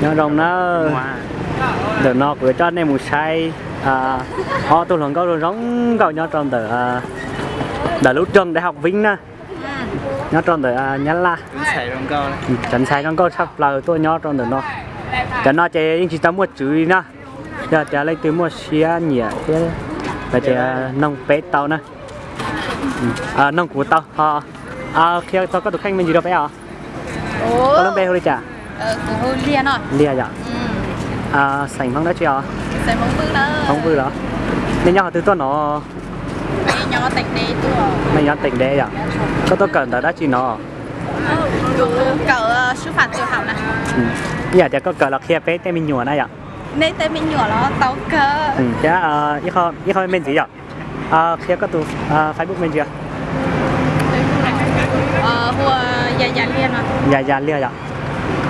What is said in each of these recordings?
Nyob zoo na, ntawm no kuv yuav coj nej mus saib ob tug hluas nkauj zoo zoo nkauj nyob rau ntawm, ntawm lub rooj Đại học Vinh na, nyob rau ntawm Nyab Laj. Cov ntxhais zoo nkauj tshaj plaws tuaj nyob rau ntawm no. Cov no ces yeej tsis tau muaj tswv li na, yog tias leej twg muaj siab nyiam thiab los ces noog peb tau na. Noog kuv tau. Qhia txog koj tus kheej me ntsis rau peb os. Koj lub npe hu li cas? Liag yom. Xeem Hmoob dab tsi os? Hmoob Vwj los? Nej nyob qhov twg tuaj no? Nej nyob teem dev yom. Koj tuaj kawm ntawv dab tsi no? Ib yam tias koj kawm los qhia peb tej me nyuam na yom. Thiab ib qho me ntxiv yom, qhia koj tus Facebook me ntsis. Yas Yas Liag yom.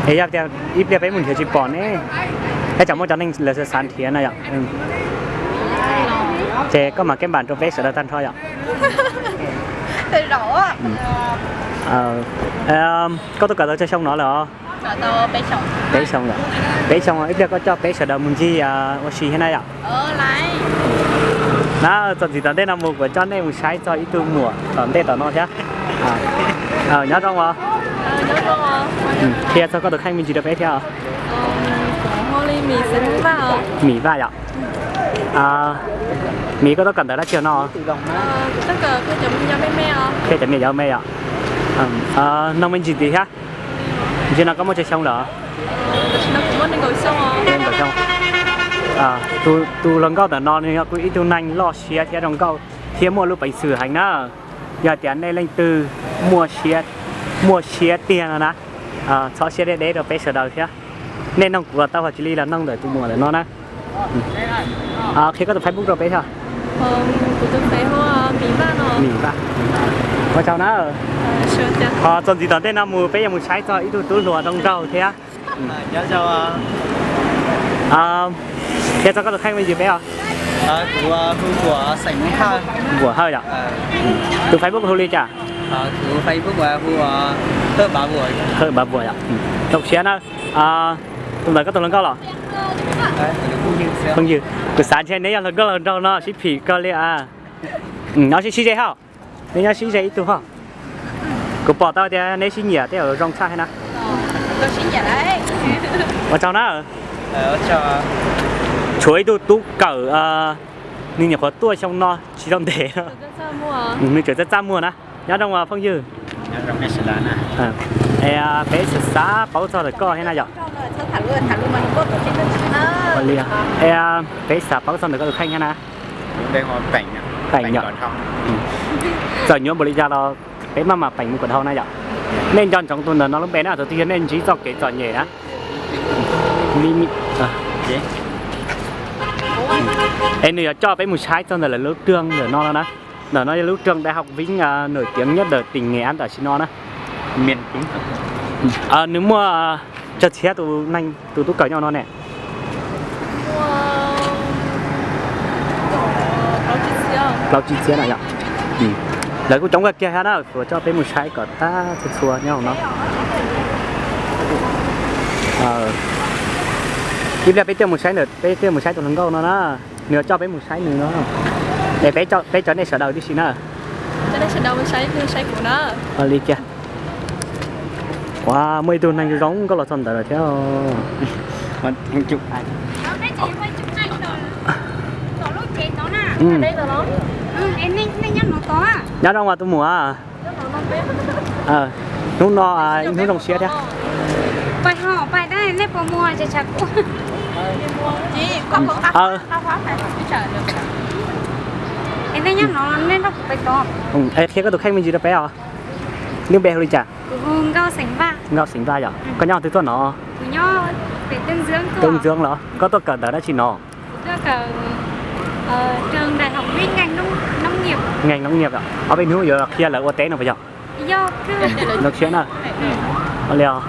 Es yog tias ib pliag peb mus nrhiav tsis pom ne, peb tsam muaj cov neeg lawv xav xav nrhiav na yom. Ces koj mam keb npam rau peb sawv daws tag nrho yom. Koj tuaj kawm tau tsawg xyoo no lawm os? Peb xyoo yom. Peb xyoo, ib pliag koj coj peb sawv daws mus ncig ua si thiab na yom. Na, txuas ntxiv tom ntej no mus kuv coj nej mus saib txog ib tug muam tom ntej tom no thiab. Nyob zoo os. Qhia txog koj tus kheej me ntsis rau peb thiab. Mim Vaj yom. Mim, koj tuaj kawm ntawv dab tsi no? Qhia cov me nyuam yaus me yom. Noog me ntsis ntxiv thiab. Ntsia no koj muaj tsawg xyoo lawm? Nees nkaum xyoo. Tus hluas nkauj ntawm no nws yog kuj ib tug neeg loj siab thiab zoo nkauj thiab muaj lub peev xwm heev na. Yog tias nej leej twg muaj siab tiag no na, txhob siab deb deb rau peb sawv daws thiab. Nej noog kuv los tau, hos cia li los noog ntawm tus muam ntawm no na. Qhia koj tus Facebook rau peb thiab. Mim Vaj. Ua tsaug na. Ho txuas ntxiv tom ntej no mus peb yuav mus saib txog ib tug tub hluas zoo nraug thiab. Qhia txog koj tus kheej me ntsis peb os. Npuam Hawj yom. Tus Facebook hu li cas? Hawj Npav Vuas yom. Zoo siab na. Tus ntawd koj tus hluas nkauj los? Phooj ywg, kuv xav ntshe neb yog hluas nkauj hluas nraug no sib phim kawg li. Nyob sib sib ze hauj. Neb nyob sib ze ib tug hauj. Kuv pom tau tias neb sib nyiam tej zaum zoo tshaj thiab na. Ua tsaug na. Tshuav ib tug tub kawm, nws nyuam qhuav tuaj xyoo no tsis tau ntev, nws tseem txaj txaj muag na. Nyob zoo phooj ywg. Peb xav xav paub txog ntawm koj thiab na yom. Peb xav paub txog ntawm koj tus kheej thiab na. Peem yom. Txawm nyuaj npaum li cas los peb maj mam peem mus kom dhau na yom. Nej nco ntsoov tus ntawm no lub npe na, tus twg yog nej ntsib txoj kev txom nyem na. Es nws yuav coj peb mus saib txog ntawm lawv lub rooj ntawm no no na. Ntawm no yog lub rooj Đại học Vinh nổi tiếng nhất ở tỉnh Nghệ An tam sim no na. Nws muaj tsawg txhiab tus neeg, tus tub kawm nyob no ne? Plaub tsib txhiab na yom. Lawv kuj coob kawg kiag thiab na, kuv coj peb mus saib kom tag txhua txhua nyob hauv no. Ib pliag peb thiaj mus saib ntawm, peb thiaj mus saib tus hluas nkauj no na. Nws coj peb mus saib nws no. Es peb cov nej sawv daws tib si na. Ua li kiag. Ua, muaj ib tug neeg zoo nkauj los txog ntawd lawm thiab. Nyob zoo os tus muam. Hnub no ib hnub zoo siab thiab. Qhia koj tus kheej me ntsis rau peb os. Lub npe hu li cas? Nkauj Xeem Vaj yom. Koj nyob qhov twg tuaj no? Tub Ntxwng los? Koj tuaj kawm ntawv dab tsi no? Ngành nông nghiệp yom. Ob peb hnub yuav qhia lawv ua teb no puas yog? Zoo siab na. Ua li os.